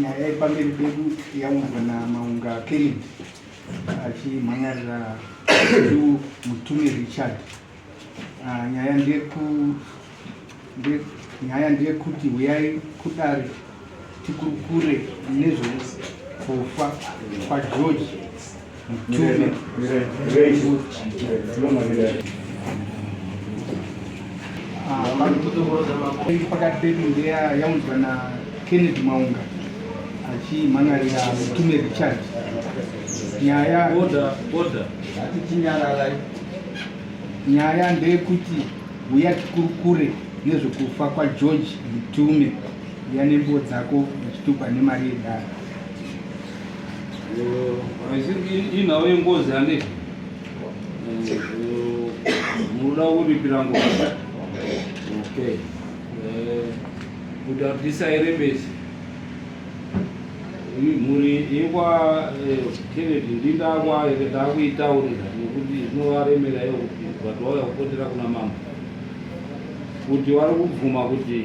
Nyaya yepamberi pedu yaunzwa naMaunga Kennedy achimhan'arira Mutume Richard. Ah, nyaya ndeku nyaya ndeyekuti huyai kudare tikurukure nezvekufa kwaGeorge Mutume. Ah, pakati pedu ndeya yaunzwa naKennedy Maunga achimhan'arira Mutume Richard. Nyaya order, order. Nyaya ndeyekuti huya tikurukure nezvekufa kwaGeorge Mutume. Uya nembuo dzako nechitupa nemari yedare. Inhau yengozi handiti? Munoda kuripira ngozi. Okay. Kuti hatisairembese. Mhuri yekwa eh, Kennedy ndindakwa ndakuitaurira nekuti zvinovaremera iyo kuti but vauya kupotera kuna mambo kuti vari kubvuma kuti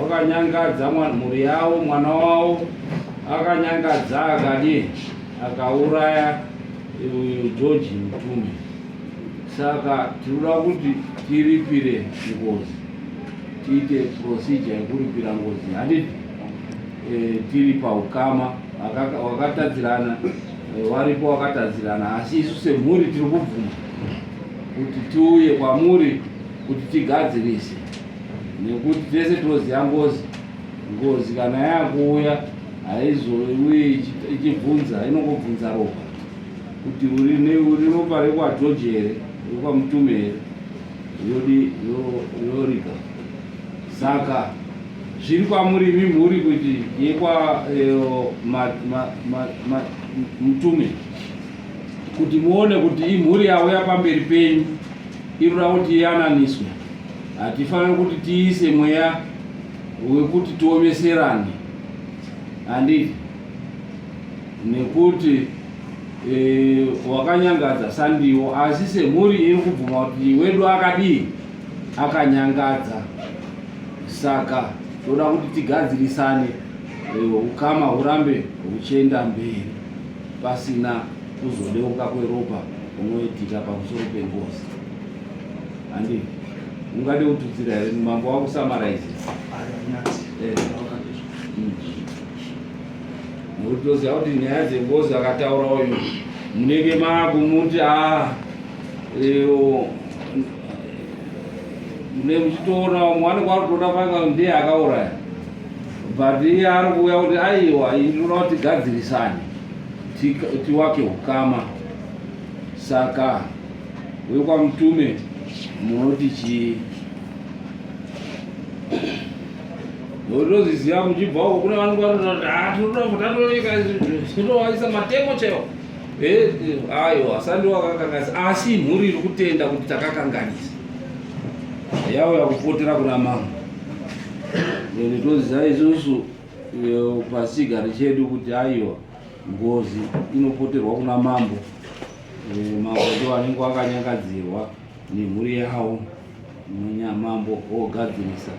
wakanyangadza mhuri yavo mwana wavo akanyangadza akadii akauraya eh, George Mutume saka tinoda kuti tiripire ngozi tiite procedure yekuripira ngozi handiti e, tiri paukama wakatadzirana e, waripo wakatadzirana asi isu semhuri tiri kubvuma kuti tiuye kwamuri kuti tigadzirise nekuti tese tinoziva ngozi ngozi kana yakuuya haizouyi ichibvunza inongobvunza ropa kuti uri ropa rekwageorge here rekwamutume here yodi yorika saka zviri kwamuri imi mhuri kuti yekwa eh, mutume kuti muone kuti imhuri yauya pamberi penyu inoda kuti iyananiswe hatifaniri kuti tiise mweya wekuti tiomeserane handiti nekuti e, wakanyangadza sandiwo asi semhuri iri kubvuma kuti wedu akadii akanyangadza saka toda kuti tigadzirisane e, ukama hurambe huchienda mberi pasina kuzodeuka kweropa kunoitika pamusoro pengozi handi ungade kututsira here mambo wakusamaraizi eh. Nekuti toziva kuti nyaya dzengozi akataura uyu munenge makumuti a ah, mune muchitoona vamwe vanenge vari kutoona panga ndiye akauraya but iye ari kuuya kuti aiwa inoda kuti tigadzirisane tiwake ukama saka wekwamutume munoti chii Ndozviziva muchibva uko kune vanhu vanoti ah tinoda tatoika tinowaisa matemo chaiwo. Eh aiwa sandi wakakanganisa asi mhuri iri kutenda kuti takakanganisa. Yauya kupotera kuna mama. Ende toziva isusu pasigari chedu kuti aiwa ngozi inopoterwa kuna mambo. Eh, mambo ndo vanenge vakanyangadzirwa nemhuri yavo. Mambo ogadzirisa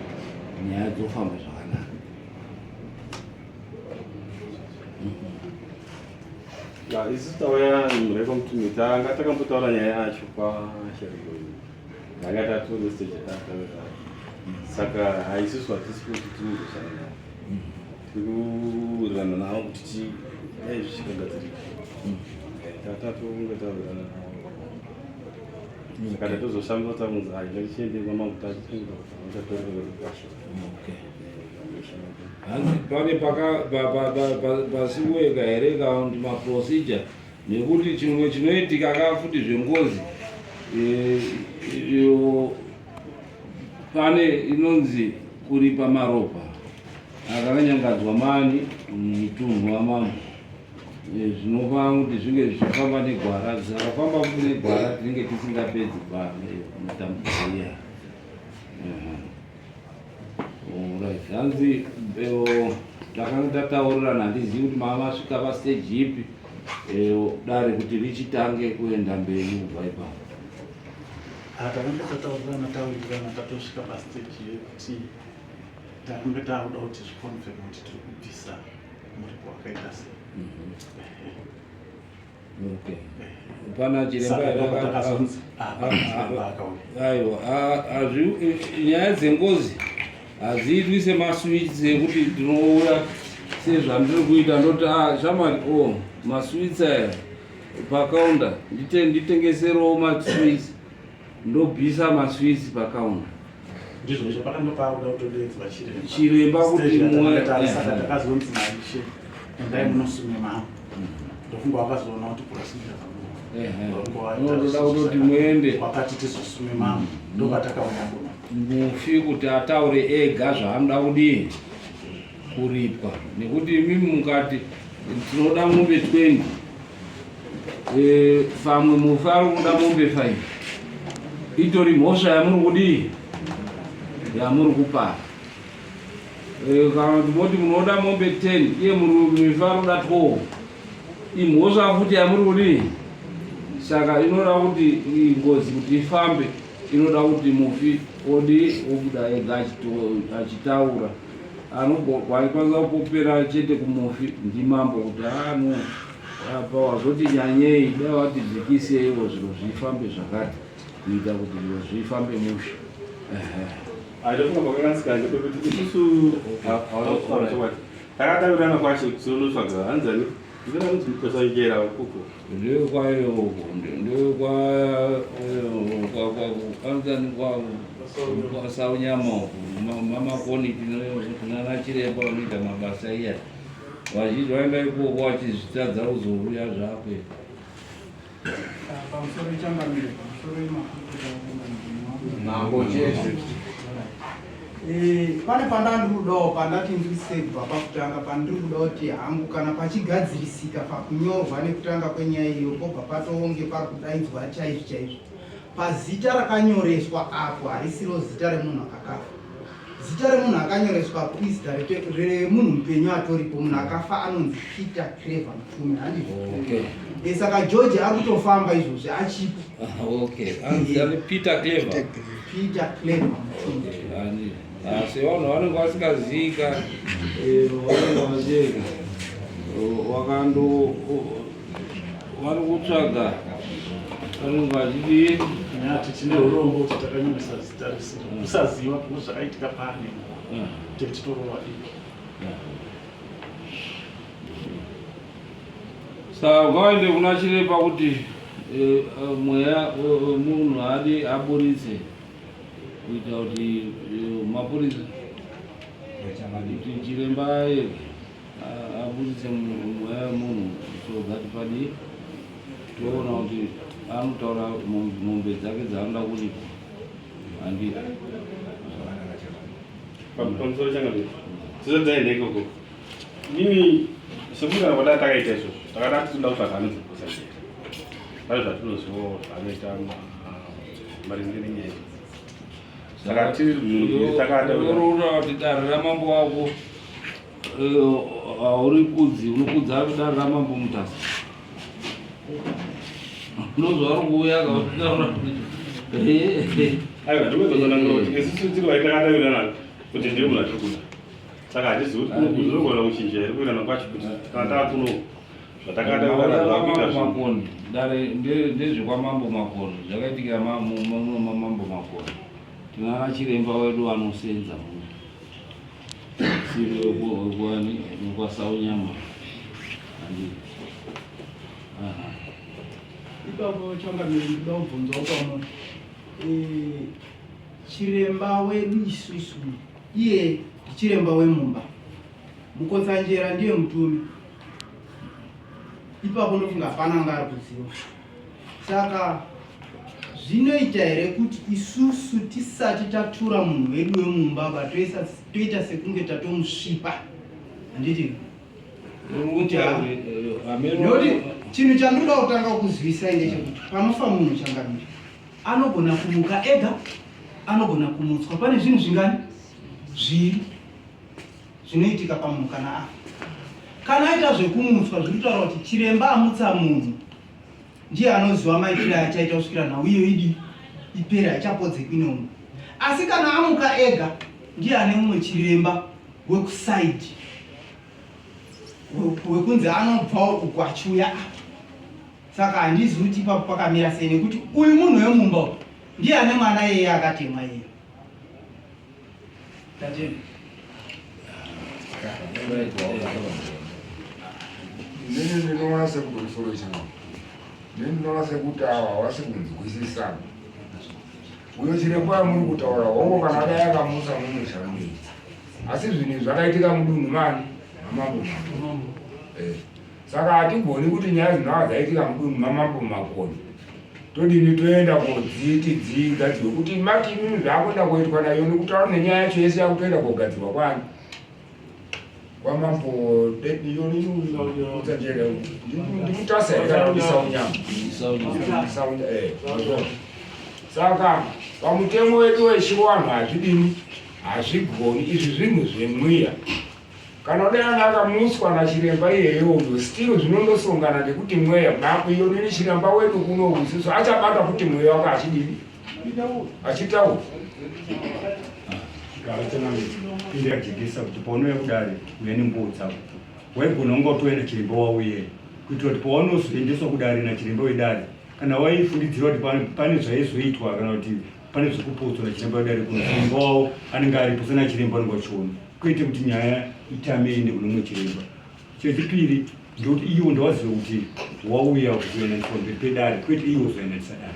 nyaya dzofamba zvakanaka. Ya, isu tauya mureko mutumi tanga takambotaura nyaya yacho kwasheriko tanga tatone stage yatanga saka haisusu hatisi kuti tinozosana navo tiri kuwirirana navo kuti ti dai zvichikagadzirika tatatonge tawirirana navo saka tatozoshamisa takunzi hai ngatichiende kwamaguta hanzi pane pasiweka here kaundi maprocedure nekuti chimwe chinoitika ka futi zvengozi eh, pane inonzi kuripa maropa akanyangadzwa mani mutunhu wamambo Eh, zvinofanira kuti zvinge zvichifamba negwara zvisakafamba futi negwara tinenge tisingapedzi matambudziko iya right hanzi eh, takanga tataurirana handizivi kuti mava masvika pastage ipi eh, dare kuti richitange kuenda mberi kubva ipapo ah, takanga tataurirana taurirana tatosvika pastage yekuti takanga takuda kuti zvikonfirm kuti tiri kubvisa. rakaita sei. Okay. Pana chiremba Saka here ndobva takazonzi, ah, pana chiremba akauya. Aiwa, nyaya dzengozi hadziitwi semaswitsi ekuti tinouya sezvandiri kuita ndoti ah, shamwari o oh, maswitsi aya pakaunda nditengeserewo maswitsi ndobvisa maswitsi pakaunda. Ndizvo izvo pakanga pakuda kutodeedzwa chiremba. Chiremba kuti Stage yatakanga muwe- tari, saka eh. takazonzi naishe endai munosume mama. Ndofunga wakazoona kuti kurasimira Unotoda kutoti muende wakati tizosume mama ndopatakauya kuno. Mufi kuti ataure ega zvaanoda kudii kuripwa nekuti imimi mukati tinoda mombe 20 eh, pamwe mufi ari kuda mombe 5 itori mhosva yamuri kudii yamuri kupara eh, kana kuti moti munoda mombe 10 iye mufi ari kuda 12 imhosva futi yamuri kudii saka inoda kuti ngozi kuti ifambe inoda kuti mufi odi obuda ega achitaura anokwanisa kupopera chete kumufi ndimambo kuti ano apa wazoti nyanyei dai wati dzikiseiwo zviro zvifambe zvakati kuita kuti zviro zvifambe mushe. Aitofunga kwakakanzika ndepekuti isusu takataurana kwashe kuzonotsvaga hanzani ndinoda kunzi mukosanjera ukoko ndekwayo uko ndekwaanzani kwasaunyama uko mamakoni tinana chiremba vanoita mabasa iya vazhinji vaenda ikoko vachizvitadza kuzouya zvakwe. Pamusoro changamire, pamusoro Mambo chete. Eh, pane pandandiri kudawo pandati ndiri kubva pakutanga pandiri kuda kuti hangu kana pachigadzirisika pakunyorwa nekutanga kwenyaya iyo pobva patonge pari kudaidzwa chaizvo chaizvo pazita rakanyoreswa apo harisiro zita remunhu akafa. Zita remunhu akanyoreswa apo izita remunhu mupenyu atoripo. Munhu akafa anonzi Peter Clever Mupfumi, handizvo? Okay. Eh, saka George ari kutofamba izvozvi achipo. Ah, okay. Anzi ari Peter Clever. Peter Clever Mupfumi. Okay. Ani. Asi vanhu vanenge vasingazika eh, vanenge vacheka. Wakando vari kutsvaga vanenge vachidii nyati tine urombo kuti takanyoresa zita risiro kusaziva because zvakaitika pane nguva tetitorova diki saka ngavaende kuna chiremba kuti eh, eh, mweya wemunhu adi aburitse kuita kuti eh, mapurisa kuti chiremba aye Aburitse mweya wemunhu so that padii toona kuti anotaura mombe dzake dzaanoda kuripa handi pamusoro changamire tisati taenda ikoko mimi sekutaura kwadaa takaita izvozvo takada tinoda kutsvaga anonzi mukosajera pane zvatinozivawo zvaanoita maringe nenyaya saka tiri munhu takada kuti dare ramambo wako Hauri kudzi unokudza dare ramambo Mutasa. Ndozvauri kuuya kautaura. Aiwa ndikuzodzanangura kuti isusu tiri vaita takatawirirana kuti ndiye munhu atiri kuda. Saka hatizivi kuti zvinogona kuchinja here kuwirirana kwacho kuti kana taakuno zvatakatawirirana zvakuita zvinhu. Makoni dare ndezvekwamambo Makoni zvakaitikira mambo Makoni. Tinana chiremba wedu anosenza muno. Kwasaunyama ipapo changamire ndikuda kubvunzawo pamwe eh, chiremba wedu isusu iye ndichiremba wemumba mukotsanjera ndiye mutumi ipapo ndofunga hapana anga ari kuziva Saka zvinoita here kuti isusu tisati tatura munhu wedu wemumba ba toita sekunge tatomusvipa handiti? Nekuti chinhu chandinoda kutanga kukuzivisai ndechekuti panofa munhu changamire anogona kumuka ega, anogona kumutswa. Pane zvinhu zvingani zviri zvinoitika pamunhu kana afa. Kana aita zvekumutswa zviri kutaura kuti chiremba amutsa munhu ndiye anoziva maitire achaita kusvikira nhau iyo idi ipere haichapodzekwi neumwe asi kana amuka ega ndiye ane mumwe chiremba wekusaidi Wekunzi anobvawo uku achiuya apa. Saka handizivi kuti ipapo pakamira sei nekuti uyu munhu wemumba uyu ndiye ane mwana iyeye akatemwa iye. Tatenda. Inini ndinoona sekuti musoro changu. Inini ndinoona sekuti ava havasi kunzwisisana. Uyo chiremba yamuri kutaura hongo kana dai akamusa mumusha mui. Asi zvinhu izvi zvakaitika mudunhu mani mamambo Makoni. Eh. Saka hatigoni kuti nyaya dzinova dzaitika mudunhu mamambo Makoni. Todini toenda kodziti dzigadzirwe kuti mati imimi zvakuenda koitwa nayo nekutaura nenyaya yacho yese yakutoenda kogadzirwa kwani. Kwamambo ndimutasa here kana kuti saunyama? Saunya eh. Saka pamutemo wedu wechiwanhu hazvidini hazvigoni izvi zvinhu zvemweya kana udai anga akamutswa nachiremba iyeyo uyo still zvinondosongana nekuti mweya mapo iyo nini chiremba wedu kuno isusu achabata futi mweya wake achidini achitaura Ndakajekesa kuti paunouya kudare uya nembuo dzako waigona kunga utoenda chiremba wauye kuitira kuti pawanozoendeswa kudare nachiremba wedare kana waifungidzira kuti pane zvaizoitwa kana kuti pane zvekupotswa nachiremba wedare kuno chiremba wavo anenge aripo sana chiremba anenge achiona kwete kuti nyaya itame iende kune mumwe chiremba chechipiri ndekuti iwo ndawaziva kuti wauya kuzoendaniswa pamberi pedare kwete iwo uzoendanisa dare.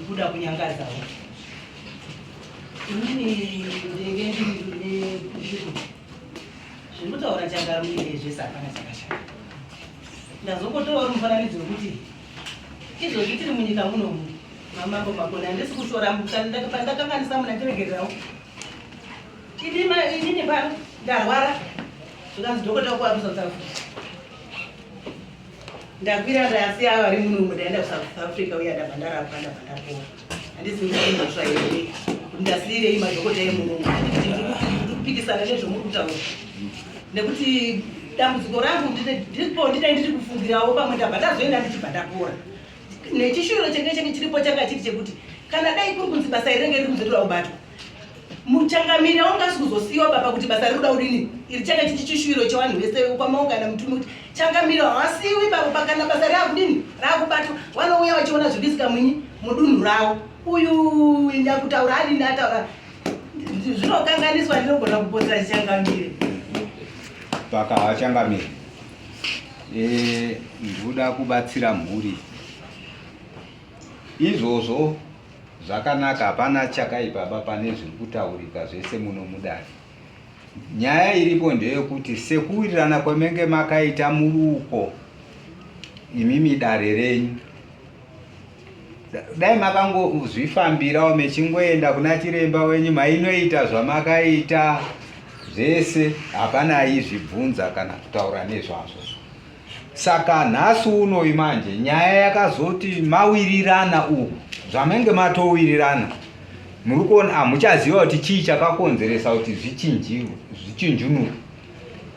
Kuda kunyangadzawo inini ndenge ndiri zvekutaura changamire zvese hapana chakashata ndazongotorawo mufananidzo wekuti izvozvi tiri munyika munomu mamambo makoni handisi kushora pandakanganisa muna ndiregererawo inini pano ndarwara zvikanzi dhokota wako ari kusouth africa ndakwira ndasiya vari munomu ndaenda kusouth africa uye ndabva ndarapwa ndabva ndapora handizivi kuti mhosva here kuti ndasiirei madhokota emunomu ndiri kupikisana nezvomuri kutaura nekuti dambudziko rangu ndiripo ndinai ndiri kufungirawo pamwe ndabva ndazoenda ndichibva ndapora nechishuviro chenge chenge chiripo changa chiri chekuti kana dai kuri kunzi basa iri renge riri kunzi rinoda kubatwa muchangamire wanga asi kuzosiyiwa baba kuti basa riri kuda kudini iri changa chichi chishuviro chevanhu vese kwamaungana mutume kuti changamire hawasiyiwi baba pakana basa raakudini raakubatwa vanouya vachiona zvibisika munyi mudunhu ravo uyu nyakutaura adini ataura zvinokanganiswa ndinogona kupotsa changamire paka changamire e, ndikuda kubatsira mhuri izvozvo Zvakanaka hapana chakaipa ba pane zviri kutaurika zvese muno mudare. Nyaya iripo ndeyekuti sekuwirirana kwemenge makaita muruko imimi dare renyu dai makangozvifambirawo mechingoenda kuna chiremba wenyu mainoita zvamakaita zvese hapana aizvibvunza kana kutaura nezvazvo. Saka nhasi unoyu manje nyaya yakazoti mawirirana uku zvamenge matowirirana muri kuona hamuchaziva kuti chii chakakonzeresa kuti zvichinjiwe zvichinjunuke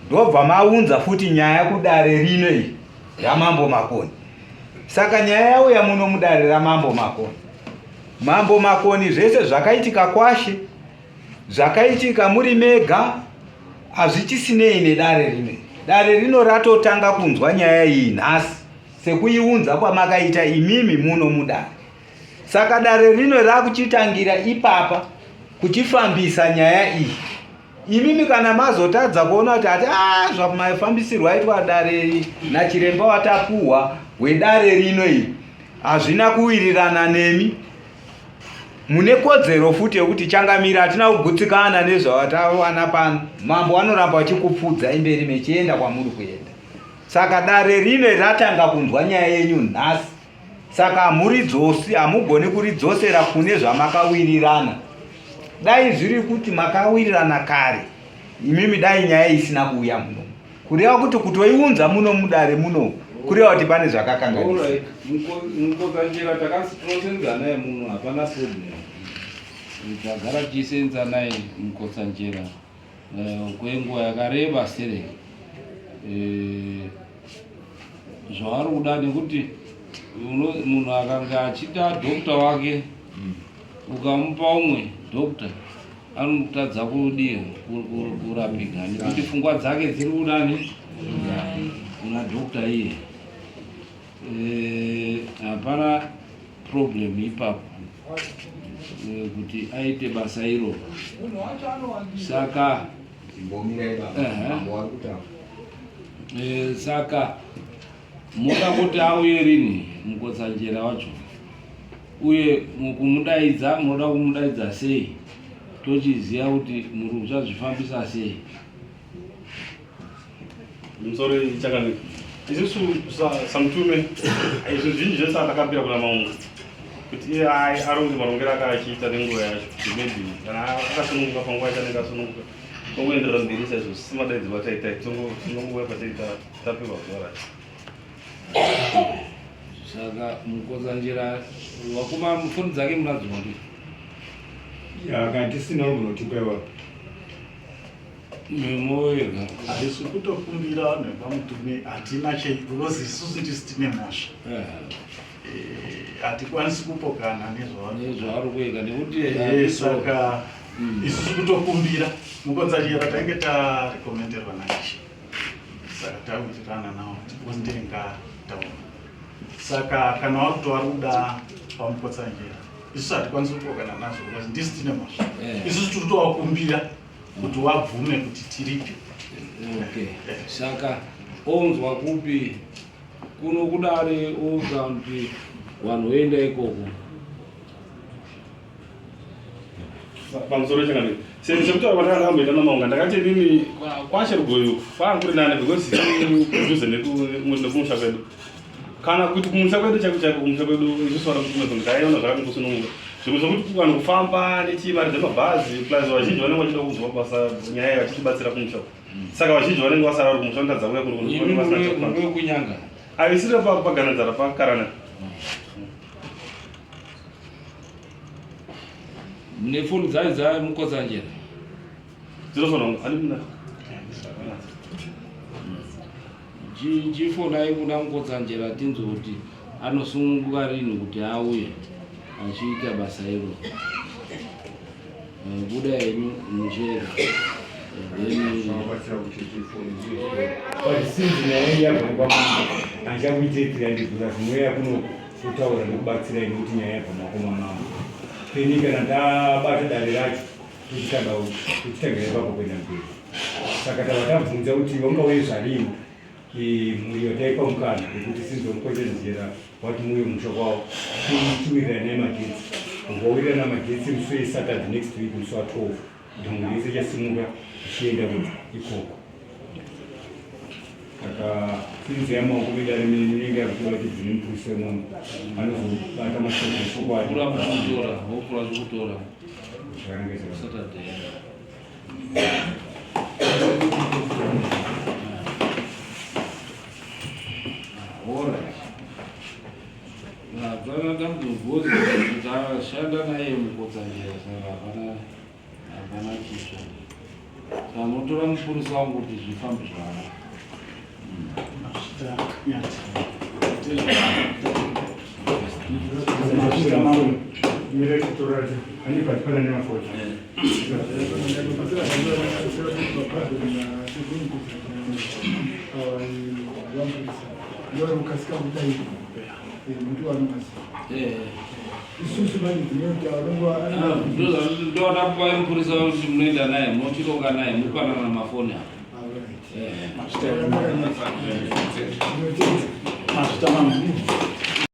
ndobva maunza futi nyaya kudare rino iri ramambo Makoni saka nyaya yauya muno mudare ramambo Makoni mambo Makoni zvese zvakaitika kwashe Zvakaitika muri mega hazvichisinei nedare rino. Dare rino ratotanga kunzwa nyaya iyi nhasi sekuiunza kwamakaita imimi muno mudare. Saka dare rino rakuchitangira ipapa kuchifambisa nyaya iyi. Imimi kana mazotadza kuona kuti ati ah zvamafambisirwo aitwa dare iri nachiremba watapuhwa wedare rino iri hazvina kuwirirana nemi Mune kodzero futi yekuti changamire hatina kugutsikana nezvawatawana pano. Mambo vanoramba vachikupfudza imberi mechienda kwamuri kuenda. Saka dare rino ratanga kunzwa nyaya yenyu nhasi. Saka hamuridzosi, hamugoni kuridzosera kune zvamakawirirana. Dai zviri kuti makawirirana kare, imimi dai nyaya isina kuuya muno. Kureva kuti kutoiunza muno mudare muno kureva kuti pane zvakakanganisa. Mukotsanjera tinosenza naye muno hapana problem. Tagara tichisenza naye Mukotsanjera eh, kwenguva yakareba sereki. Eh, zvavari kuda nekuti munhu akanga achida doctor wake mm. Ukamupa umwe doctor anotadza kudii kurapika nekuti pfungwa dzake dziri kunani kuna doctor iye. Eh, hapana problem ipapo eh, kuti aite basa iro saka eh, saka moda kuti auye rini mukotsanjera wacho uye mukumudaidza munoda kumudaidza sei tochiziva kuti muri kuchazvifambisa sei Musoro chakanaka. Isusu samutume izvi zvinhu zvese atakambira kuna maunga kuti iye aronge marongero ake achiita nenguva yacho kuti maybe kana akasununguka panguva yacho anenge asununguka tongoenderera mberi saizvo semadaidziro ataita tinongouya pataita tapiwa zuva racho. Saka Mukotsanjera wakoma foni dzake munadzo mari? Ya kana tisina unotipa iwapo. Memoyega. Haisi kutokumbira vanhu vepamutume hatina chei because isusu tisu tine mhosva. Eh, hatikwanisi kupokana nezvavari kuita nekuti eh, saka isusu kutokumbira Mukotsanjera tainge tarekomenderwa naishe saka tawirirana nawo because ndinga taura saka kana vari kuti vari kuda pamukotsanjera isusu hatikwanisi kupokana nazvo because ndisi tine mhosva eh. isusu tiri kutovakumbira kuti wabvume kuti tiripi okay. Eh. Saka onzwa kupi kuno kudare oudza kuti vanhu voenda ikoko pamusoro changamire sekutaura kwandanga ndakamboita namaunga ndakati inini kwashe rugoyo kwanga kuri nani because kudhuze nekumusha kwedu kana kuti kumusha kwedu chaiko chaiko kumusha kwedu isusu vana kutumezongo taiona zvakangosununguka zvimwe zvekuti vanhu kufamba nechii mari dzemabhazi plus vazhinji vanenge vachida kunzwa basa nyaya vachitibatsira kumusha saka vazhinji vanenge vasara vari kumusha vanotadza kuuya kuno kunyanga aisire paganadzara pakarana nefoni dzayo dzamukotsanjera dzinofanira ani muna chifonai kuna mukotsanjera tinzwe kuti anosununguka rini kuti auye achiita basa iro eh, buda henyu muchera but since nyaya yabva kwamambo handichakuitei 300 dollars mweya kuno kutaura nekubatsira ini kuti nyaya yabva makoma mambo peni kana ndabata dare racho tochitanga tochitangira ipapo kuenda mberi saka tava tabvunza kuti vangauye zvarini mhuri yataipa mukana wekuti sinzi vamukochenzera wati muuye musha kwavo tiwirirana nemagetsi ukawirirana magetsi musi wesaturday next week musi wa 12 kuti mhuri yese ichasimuka ichienda kuti ikoko saka sinzi yamaoko medare minenge yakutora kuti dzine mupurisa imomo anozobata mashoko echokwadi kutora Saturday. Hapana dambudziko tashanda naye mukotsanjera saka hapana hapana chitsva. Saka munotora mupurisa wangu kuti zvifambe zvakanaka. Ndoda kupa mupurisa kuti munoenda naye mochironga naye mupanana mafoni apa. Mazvita mambo.